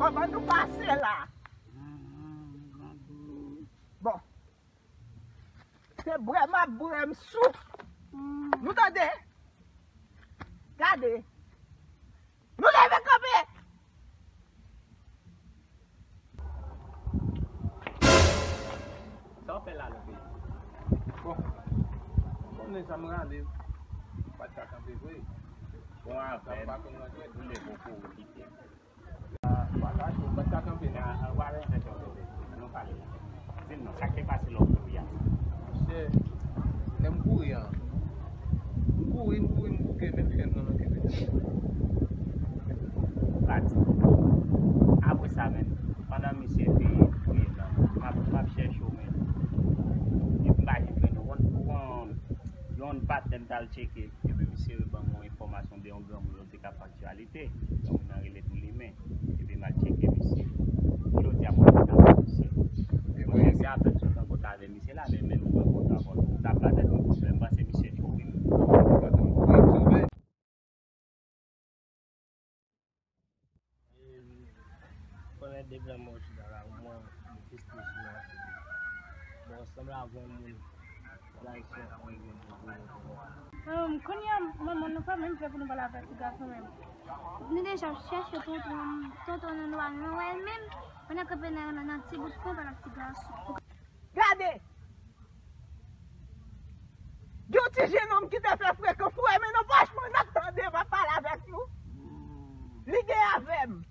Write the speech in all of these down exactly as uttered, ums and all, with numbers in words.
Kòman nou pase la? Bon. Se bwè m ap bwè, m sou. Nou tande? Gade. Nou leve kanpe! Sa w fè la nan peyi? Bon, konnen sa m rale. M pa t ka kanpe vre. Bon, avè m, m pa konn rantre. Ou leve w kouri w kite m. Pataje, ou pa t ka kanpe non. Ann pale la. Di m non, sa k te pase lè w kouri a? Monchè, lè m kouri a, m kouri, m kouri, m bouke, menm chèn nan nan kenbe. Pati. Apre sa menm, pandan misye te touye m nan, m ap, m ap chèche w menm. Epi m pa janm jwenn ou. Yon, yon patnè m t al tcheke, epi misye ban m yon enfòmasyon de yon granmoun. Te k ap aktyalite, yon moun nan rele Toulimen, epi m al tcheke misye. Jodi a, mwen kontan avè misye. Mwen se apèn sot rankontre avè misye la, men menm mwen kontan avè w. Ou t ap ba tèt mwen pwoblèm, m panse misye cho wi. Konnen depi lè mwen chita la, mwen, mwen plis plis mwen. Bon, sanble avè yon moun. Hum, kounye a, manman, nou pa menm fè pou nou pale avèk ti gason menm. Nou deja ap chèche tonton, tonton nou, nou pa menm wè l menm. Pandan kanpe nan, nan, nan ti bout pon, pale ak ti gason. Gade! Gen yon ti jenòm ki te fè frekan, foure men nan pòch mwen, n ap tande, m ap pale avèk nou. Li gen avè m.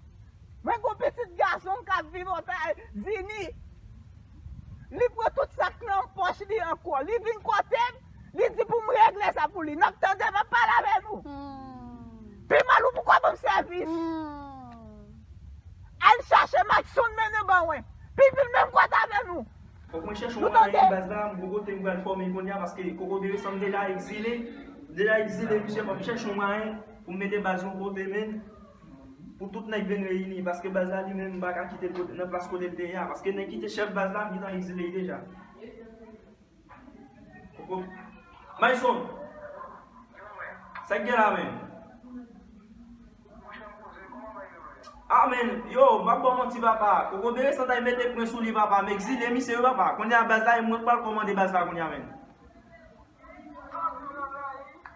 Mwen gon pitit gason m k ap viv Etazini. Li pran tout sa k nan pòch li ankò. Li vin kote m, li di pou m regle sa pou li. N ap tande, m ap pale avè nou. Hmm. Pi mal ou poko ban m sèvis. Hmm. Al chache Madson mennen ban mwen. Pi vin menm kote avè nou. Fòk mwen chèche yon mwayen baz la, m gon kote m pral fòme kounye a, paske Koko Beresan m deja egzile. M deja egzile, misye, fòk m chèche yon mwayen pou m mete baz yon kote, men. Pou tout nèg vin reyini, paske baz la li menm m pa ka kite l kote, nan plas kote l te ye a, paske nèg ki te chèf baz la, m gentan egzile l deja. Koko. Mayson! Sa k gen la menm? Ah, men, yo, m ap ba w manti, papa. Koko Beresan ta mete pwen sou li, papa. M egzile misye wi, papa. Kounye a baz la, e mwen k pral kòmande baz la kounye a, men.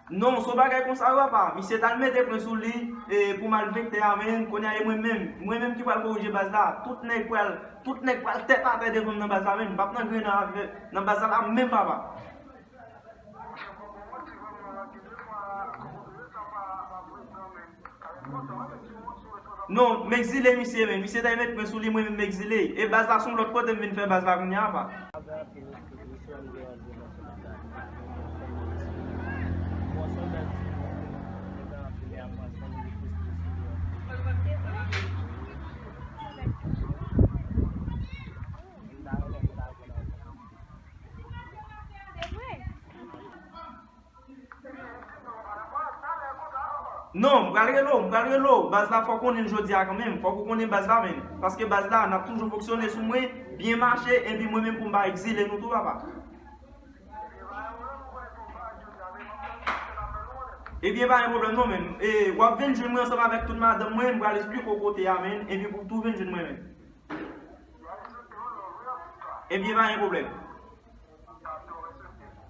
Non, se yon bagay konsa wi, papa. Misye t al mete pwen sou li, e, pou malfektè a, men. Kounye a, e mwen menm. Mwen menm ki pral korije baz la. Tout nèg pral, tout nèg pral tèt atè devan m nan baz la, men. M p ap nan grenn avè, nan baz la, la menm, papa. Non, m egzile misye, men. Misye ta met pwen sou li, mwen menm m egzile. E baz la se yon lòt kote m vin fè baz la kounye a, pa. Non, m pral rele w, m pral rele w. Baz la, fòk ou konnen l jodi a kanmenm. Fòk ou konnen baz la, menm. Paske baz la, n ap toujou fonksyone sou mwen. Byen mache, epi mwen menm pou m pa egzile nou tou, papa. Ebyen, pa gen pwoblèm non, men. E, w ap vin jwenn mwen ansanm avèk tout madanm mwen, m pral esplike w kote a, men, epi pou w tou vin jwenn mwen, men. Ebyen, pa gen pwoblèm.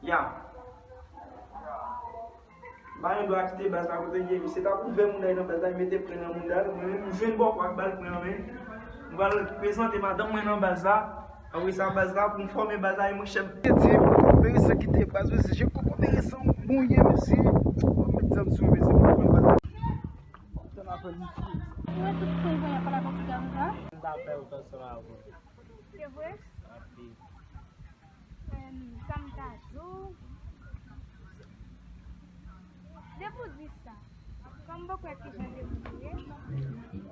Ya. M pa gen dwa kite baz la kote l ye. Misye t ap ouvè mouda l nan baz la, li mete pwen nan mouda l. Mwen menm, m jwenn bòkò ak bal pwen an, men. M pral prezante madanm mwen nan baz la. Apre sa, baz la, pou m fòme baz la, e mwen chèf. Te di, Beresan kite baz, mesye, je koko Beresan, bon ye, mesye. Mwen met zam sou, mesye, mwen pran baz la. Tann apre misye. Ou wè tout pwen voye pa la Pòtigal la? M ta fè w ansanm avè w. Se vre? Anpil. Em, sa m ta di w? Depi w di sa, kòm m poko wè kijan depi w ye.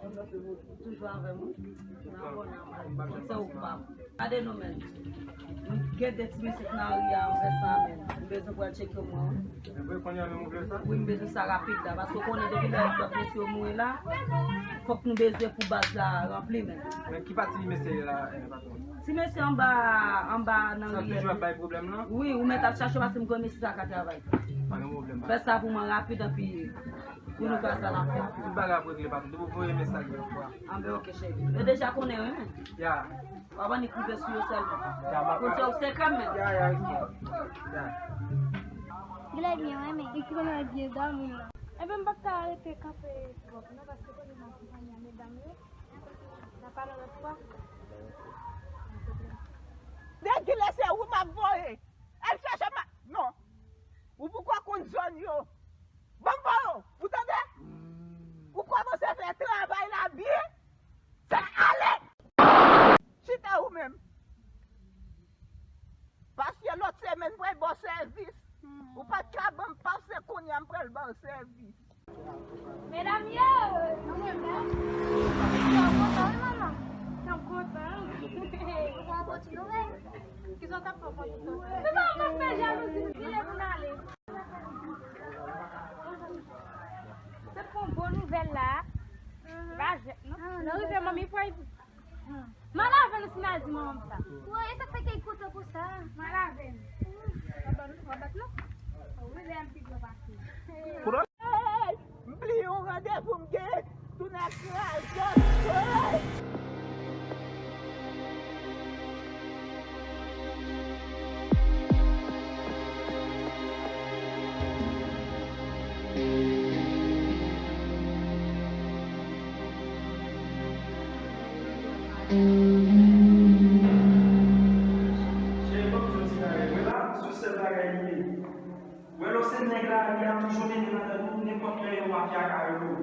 Toujou avè mwen. Mwen abòne a mwen. Se ou pa m. Gade nou, men. Gen de ti mesye k nan ri a, m fè sa, men. M bezwen pral tcheke mwen. Se vre, kounye a menm ou vle sa? Wi, m bezwen sa rapid la, paske w konnen depi lè lòt mesye yo mouri la, fòk nou bezwen pou baz la ranpli, men. Men ki pati mesye la, eh, patwon? Ti mesye anba, anba nan riyè. Sa toujou ap bay pwoblèm nan? Wi, ou mèt al chache paske m konnen mesye sa ka travay. Pa gen pwoblèm. Fè sa pou mwen rapid, anpi pou nou ka sa la fè. Tout bagay ap regle, patwon. Depi w voye mesaj la, ou va. Anben, oke, cheri. Yo deja konnen, wi, men. Ya. W ap annik rive sou yo sèlman. Ya, m ap. Konn se w k sekrè m, men. Ya, ya, ya. Gilè byen, wi, men. Li konnen byen damou la. Enben, m p ap ka rete kanpe twòp, non, paske konnen m ap konpanye a medam yo. N a pale lòt fwa. Degilè se ou m ap voye. Al chache ma-, non. Ou poko konn zòn yo. Ban m voye w, ou tande? Ou kòmanse fè travay la byen. Sa ale! Chita ou menm. Paske lòt semèn m pral ba w sèvis. Ou pa t ka ban m pap, se kounye a m pral ba w sèvis. Medam yo! Mwen menm, men. Mwen kontan, wi, manman. Mwen kontan. Ou konn yon bon ti nouvèl? Kisa w t ap fè w konn tout tan? Se pa mwen k fè jalouzi, m vire pou n ale. Se pou yon bon nouvèl la. Pa jwèt, non. Nan rive manmi pran. M al avè nou si n al di manman m sa. Woy, e sa k fè kèk kontan konsa? M al avè nou. W ap bat nou? W ap bat nou? Ou vle m pi gran pase. Hey! M bliye yon randevou m gen. Tounen ak kraze. Hey! Cheri, ban m di w ti bagay. Mwen la, sou sèl bagay li ye. Wè lè w se nèg lari a, toujou mennen madanm ou nenpòt lè yon mafya ka rele w.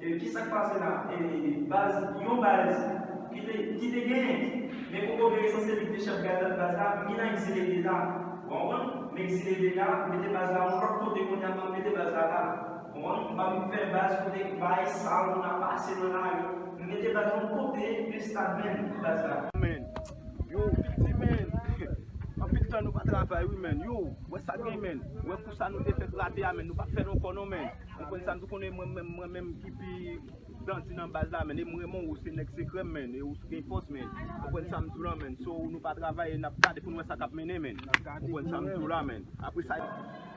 E kisa k pase la? E baz, yon baz ki te, ki te genyen. Men Koko Beresan se li ki te chèf gad baz la, m vin egzile deja. Ou konprann? M egzile deja, m mete baz la yon lòt kote kounye a, m ap mete baz la la. Ou konprann? M ap fè baz kote bay sal, moun ap pase nan lari. M mete baz yon kote, estad menm, baz la. Men, yo, viktim, men. Anpil tan nou pa travay, wi, men. Yo, wè sa gen, men. Wè kou sa nou te fèk rate a, men. Nou p ap fè l ankò, non, men. Ou konprann sa m di w, konnen mwen menm, mwen menm ki pi dandi nan baz la, men. E m renmen w, ou se nèg sekrè m, men. E ou gen fòs, men. Ou konprann sa m di w la, men. So, nou pa travay, n ap gade pou n wè sa k ap mennen, men. Ou konprann sa m di w la, men. Apre sa,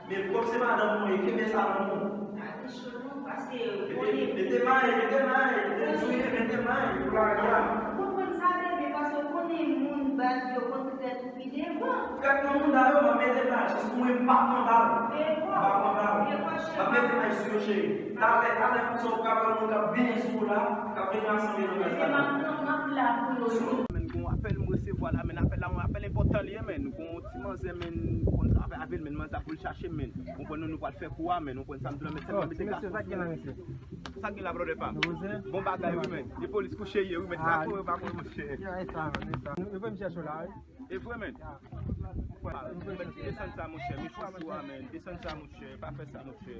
men kòm se madanm mwen, kenbe sa nan men w. Mete, mete may, mete may, mete dwèt, mete may pou lari a. Ou konprann sa, bebe, paske w konnen moun baz yo konn trèt ou pi devan. Trèt nan moun sa yo, m ap mete may, jis pou mwen m pa pran bal. M pa pran bal. M ap mete may sou yo, cheri. Talè, talè, konsa w pral wè moun k ap benyen sou ou la, k ap vin rasanble nan baz la. Bebe, m ap pran, m ap la pou yo. Men gon apèl m resevwa la, men apèl la, yon apèl enpòtan li ye, men gon ti manzè, men konn travay avè l, men manzè ap pou l chache m, men. Ou konprann nou, nou pral fè kou a, men. Ou konprann sa m di w la, men sèlman mete gason sou ou. Sa k gen la, brother pa m? Bon bagay, wi, men. E polis kouche ye, wi, men. Pa kouri, pa kouri, monchè. E vre, men. Desann sa, monchè. Men chouchou a, men. Desann sa, monchè. Pa fè sa, monchè.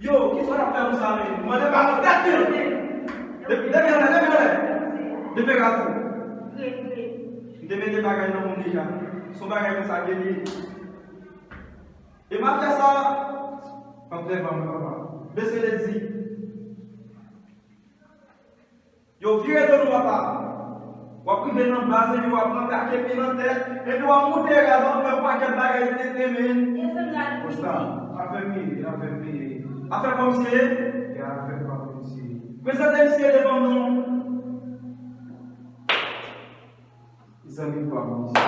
Yo, kisa w ap fè konsa, men? Mande pa nan tèt li! Leve anlè, leve anlè! Leve gad ou! Te mete bagay nan moun deja. Se yon bagay konsa ke li ye. E mafya sa, pa fè pa mwen, papa. Bese lèd di. Yo vire do nou, papa. W ap rive nan baz, epi w ap pran kake pi nan tèt, epi w ap moute rad, w ap fè yon pakèt bagay tenten, men. Konsa, afè m ye, afè m ye. Afè pa misye? Ya, afè pa misye. Prezante misye devan nou. Zanmi pa m, misye.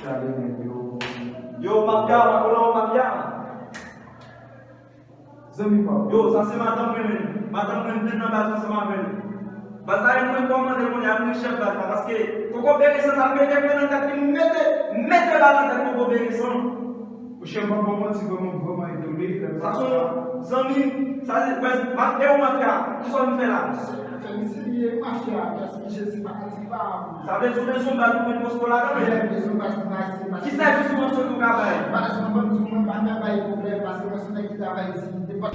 Sa de nèg yo. Yo, mafya, pa kolan, mafya. Zanmi pa m. Yo, sa se madanm mwen, menm. Madanm mwen, m vin nan baz ansanm avè l. Baz la, e mwen kòmande kounye a, m ri chèf baz la. Paske, koko beren san, sa mete mwen nan tèt, li mete, mete bal nan tèt koko beren san. Monchè, m p ap ba w manti, vrèman, m vrèman etone lè m... Sa se yon zanmi m. Sa se, mwen, m ap de ou mafya. Kisa w vin fè la? Fè misye, li ye mafya, gaspiye Jezi, pa ka di pa. Sa vle di w bezwen baz pou mete posko ladan, men. Mwen bezwen baz pou baz, se baz. Ki sèvis ou panse ou ka bay? Baz, mwen, ban m di w, mwen pa ka bay pwoblèm, paske mwen se yon nèg ki travay di, depi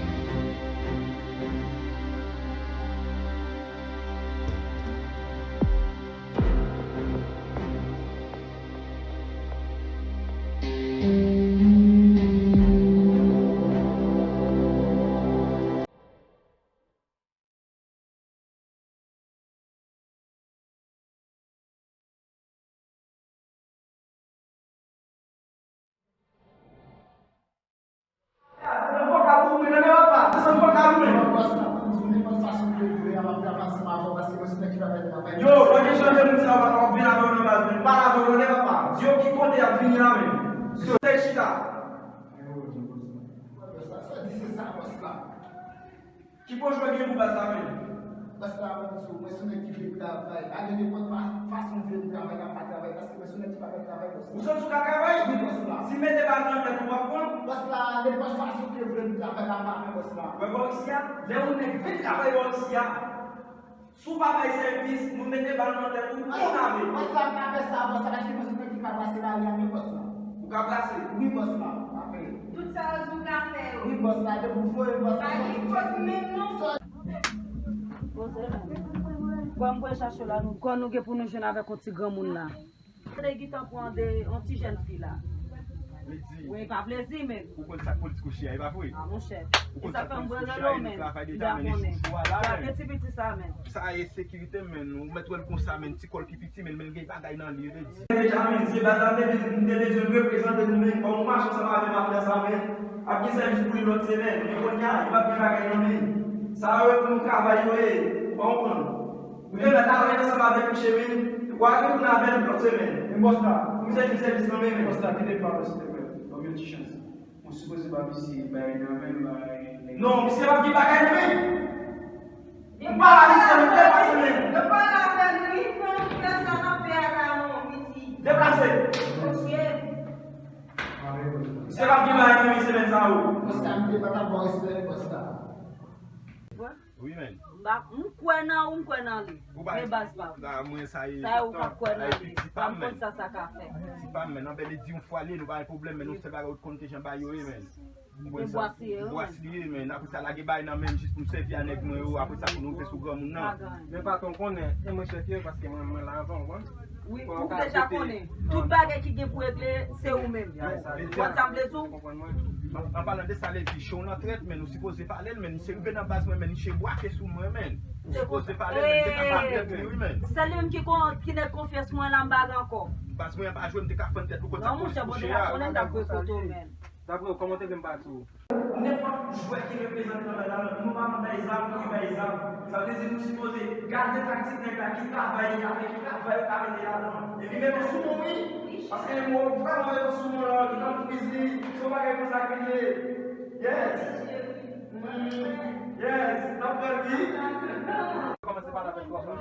Desann vokab ou, men, papa. Desann vokab ou, men. Bòs la, m di w nenpòt fason ke w vle a, m ap travay ansanm avè w, paske mwen se nèg ki pa bay travay. Yo, lè w gen jan de moun sa yo, papa, w ap vin avè yo nan baz, men. Pale avè yo, tande, papa. Di yo ki kote y ap vini la, men. Yo, nèg chita. Sa, sa di se sa, bòs la. Ki pwojè w gen pou baz la menm? Baz la, mwen di w, mwen se yon nèg ki vle travay. Pa gen nenpòt fa-, fason m vle m travay la, m pa travay, paske mwen se yon nèg ki pa bay travay, bòs la. Ou santi w ka travay? Wi, bòs la. Si m mete bal nan tèt ou, w ap pran? Bòs la, nenpòt fason ke w vle m travay la, m pa pran, bòs la. Wè bò isi a, lè yon nèg vin travay bò isi a, si w pa bay sèvis, nou mete bal nan tèt ou, ou lave. Bòs la, m pa fè sa, bòs la, paske mwen se yon nèg ki ka brase lari a, men bòs la. Ou ka brase? Wi, bòs la. Tout sa yo di w ka fè yo. Wi, bòs la, depi w voye, bòs la. Pa gen fòs menm non. Poze menm. Bon, m pral chache w la, nou, kò nou gen pou nou jwenn avèk yon ti granmoun la. Te gentan pran de, yon ti jèn fi la. Wi, pa plezi menm. Ou konn sa k politik ou chè a, e pa vre? A, monchè. Ou konn sa k politik ou chè a, e nou travay deja, men li sou swa la, men. Sa e sekirite, men. Ou mèt wè l konsa, men. Ti kò l ki piti, men, men l gen bagay nan li, vle di. Deja, men, se baz la, m te, m te bezwen reprezante nou, men, kòm ou mache ansanm avè mafya sa, men, ap gen sèvis pou li lòt semèn, men kounye a, li p ap gen bagay nan men. Sa yo, e pou nou travay yo ye, ou pa konprann? Ou te mèt ale ansanm avèk misye, men, w a retounen avè l lòt semèn. Men bòs la. Misye gen sèvis nan men, men. Bòs la, kite m pale, silteplè. Ban m yon ti chans. Ou sipoze ba misye bagay nan men, bay nèg. Non, misye p ap gen bagay nan men. Ou pa la misye, nou deplase men. Yo pale avè l, wi, fè yon fè sa nan fè a la non, piti. Deplase. Mesye. Misye p ap gen bagay nan men semèn sa yo. Bòs la, m te pa t ap ba w respè, bòs la. Wi, men. M pa, m kwè nan ou, m kwè nan li. Men baz pa vre. Mwen sa e, sa e ou ka kwè nan li. Pa m konn sa sa ka fè. Ti pa m, men, anben li di yon fwa li, nou pa gen pwoblèm, men nou sèl bagay ou konn te jan ba yo ye, men. Ou konn sa? Bwasye, men. Bwasye, men. Apre sa, lage bay nan men m jis pou m sèvi a nèg mwen yo, apre sa pou nou rive sou granmoun nan. Men patwon konnen, e mwen chèf yo, paske mwen, mwen la anvan, ou konn. Wi, ou deja konnen. Tout bagay ki gen pou regle, se ou menm. Ou konn sa m vle di w? An, an palan de sa, Levi, cho nan trèt, men, ou sipoze pale l, men, misye rive nan baz mwen, men, misye bwake sou mwen, men. Ou sipoze pale l, men, se ka pa trèt li, wi, men. Sèl li menm ki kon-, ki nèg konfyans mwen la, m pa gen ankò. Baz mwen an pa jwe, m te ka fann tèt ou konn sa polis kouche a. Non, monchè, bon, deja konnen m t ap voye kote w, men. Dapre w, kòman w te vle m pati w? Nenpòt jwè ki reprezante nan baz la, nou pa nan bay zam, nou ki bay zam. Sa vle di nou sipoze gade taktik nèg la, ki travay li ka fè, ki travay yo ka mete ladan. Epi mete sou mwen, wi. Paske mwen vrèman mete sou mwen la, li nan friz li, se yon bagay konsa ke li ye. Yes. Yes, n ap fè l, wi. Kòmanse pale avèk twò fwa.